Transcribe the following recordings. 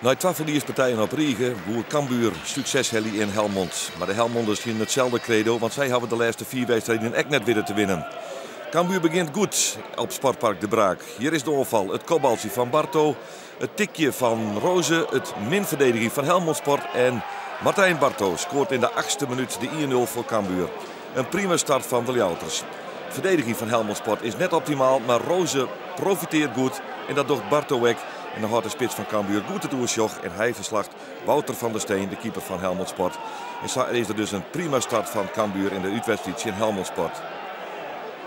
Nei twa ferliespartijen op rige woe Cambuur sukses helje yn Helmond. Mar de Helmonders hienen itselde kredo, want sy hawwe de lêste fiif wedstriden ek net witte te winnen. Cambuur begjint goed op Sportpark De Braak. Hjir is de oanfal, it kopbaltsje fan Barto, it tikje fan Rose, it min ferdediging fan Helmond Sport en Martijn Barto skoart yn de achtste minút de 1-0 foar Cambuur. In prima start fan de Ljouwerters. De ferdediging fan Helmond Sport is net optimaal, mar Rose profiteart goed en dat docht Barto ek. En dan hâldt de spits fan Cambuur goed it oersjoch en hy ferslacht Wouter van der Steen, de keeper fan Helmond Sport. En sa is der dus in prima start fan Cambuur yn de útwedstriid tsjin Helmond Sport.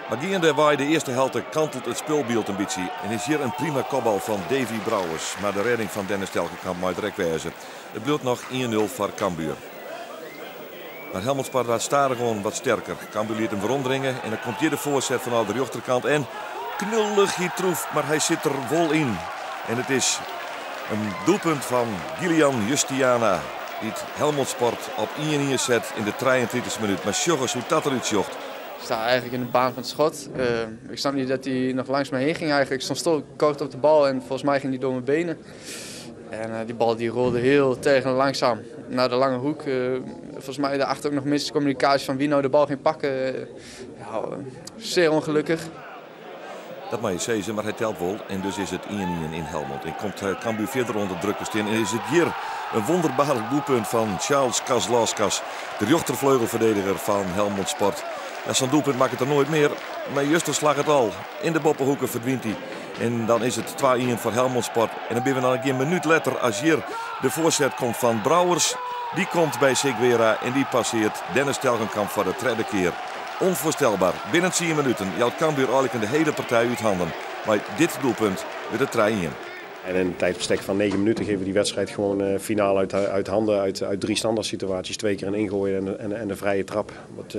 Mar geandewei de earste helte kantelt it spulbyld in bytsje en is hjir in prima kopbal fan Davy Brouwers, mar de rêding fan Dennis Telgenkamp mei der ek wêze. It bliuwt noch 1-0 foar Cambuur. Mar Helmond Sport waard stadichoan wat sterker. Cambuur liet him weromdringe en dan komt hjir de foarset fanôf de rjochterkant en knullich hy troef, mar hy sit der wol yn. En it is in doelpunt fan Gillian Justiana dy't Helmond Sport op 1-1 set yn de 33e minút. Mar sjoch ris hoe't dat derút sjocht. Ik sta eigenlijk in de baan van het schot. Ik snap niet dat hij nog langs me heen ging eigenlijk. Ik stond stil, kort op de bal en volgens mij ging hij door mijn benen. En die bal die rolde heel tegen langzaam naar de lange hoek. Volgens mij daarachter ook nog miscommunicatie van wie nou de bal ging pakken. Ja, zeer ongelukkig. Dat mei je sizze, mar hy telt wol. En dus is it 1-1 yn Helmond. En komt Cambuur fierder ûnder druk te stean. En is it hjir in wonderbaarlik doelpunt fan Charles Kazlauskas, de rjochterfleugelferdediger fan Helmond Sport. Ja, sa'n doelpunt makket er noait mear, mar juster slagge it al. Yn de boppehoeke ferdwynt hy. En dan is it 2-1 foar Helmond Sport. En dan binne we dan gjin minút letter as hjir de foarset komt fan Brouwers. Dy komt by Seguera en dy passeart Dennis Telgenkamp foar de tredde kear. Onvoorstelbaar. Binnen 10 minuten jout Cambuur eigenlik de hiele partij út hannen. Mei dit doelpunt wurdt it 3-1. En in een tijdbestek van 9 minuten geven we die wedstrijd gewoon finaal uit handen. Uit drie standaard situaties. Twee keer een ingooi en de vrije trap. Want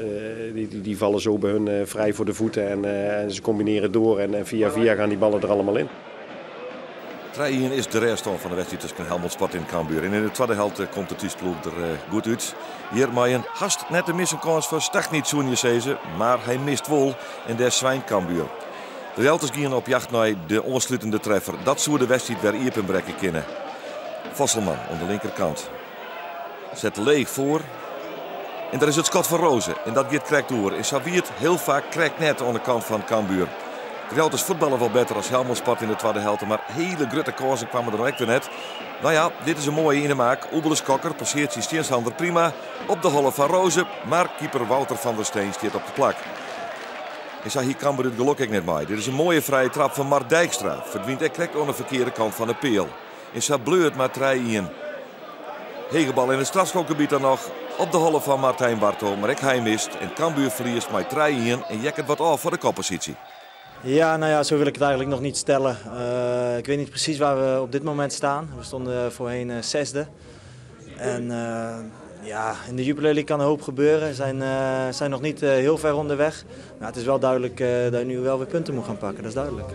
die vallen zo bij hun vrij voor de voeten. En ze combineren door en via via gaan die ballen er allemaal in. 3-1 is de rêststân fan de wedstriid tusken Helmond Sport en Cambuur. En yn de twadde helte komt de thúsploech der goed út. Hjir mei in hast net te missen kâns foar Stagniet, soene je sizze, mar hy mist wol en dêr swynt Cambuur. De Ljouwerters giene op jacht nei de oanslutende treffer. Dat soe de wedstriid wer iepenbrekke kinne. Vosselman oan de linkerkant. Set leech foar. En dêr is it skot fan Rose. En dat giet krekt oer. En sa wie it hiel faak krekt net oan de kant fan Cambuur. De Ljouwerters fuotballe wol better as Helmond Sport yn de twadde helte, mar hiele grutte kânsen kamen der noch ek wer net. No ja, dit is in moaie yn 'e maak. Oebele Skokker passearret syn tsjinstanner prima op de holle fan Rose, mar keeper Wouter van der Steen stiet op it plak. En sa hie Cambuur it gelok ek net mei. Dit is in moaie frije trap fan Mart Dijkstra. Ferdwynt ek krekt oan de ferkearde kant fan de peal. En sa bleau it mar 3-1. Hege bal yn it strafskopgebiet dan noch op de holle fan Martijn Barto, mar ek hy mist en Cambuur ferliest mei 3-1 en heakket wat ôf foar de kopposysje. Ja, nou ja, zo wil ik het eigenlijk nog niet stellen. Ik weet niet precies waar we op dit moment staan. We stonden voorheen zesde. En ja, in de Jupiler League kan een hoop gebeuren. We zijn nog niet heel ver onderweg. Maar het is wel duidelijk dat je nu wel weer punten moet gaan pakken, dat is duidelijk.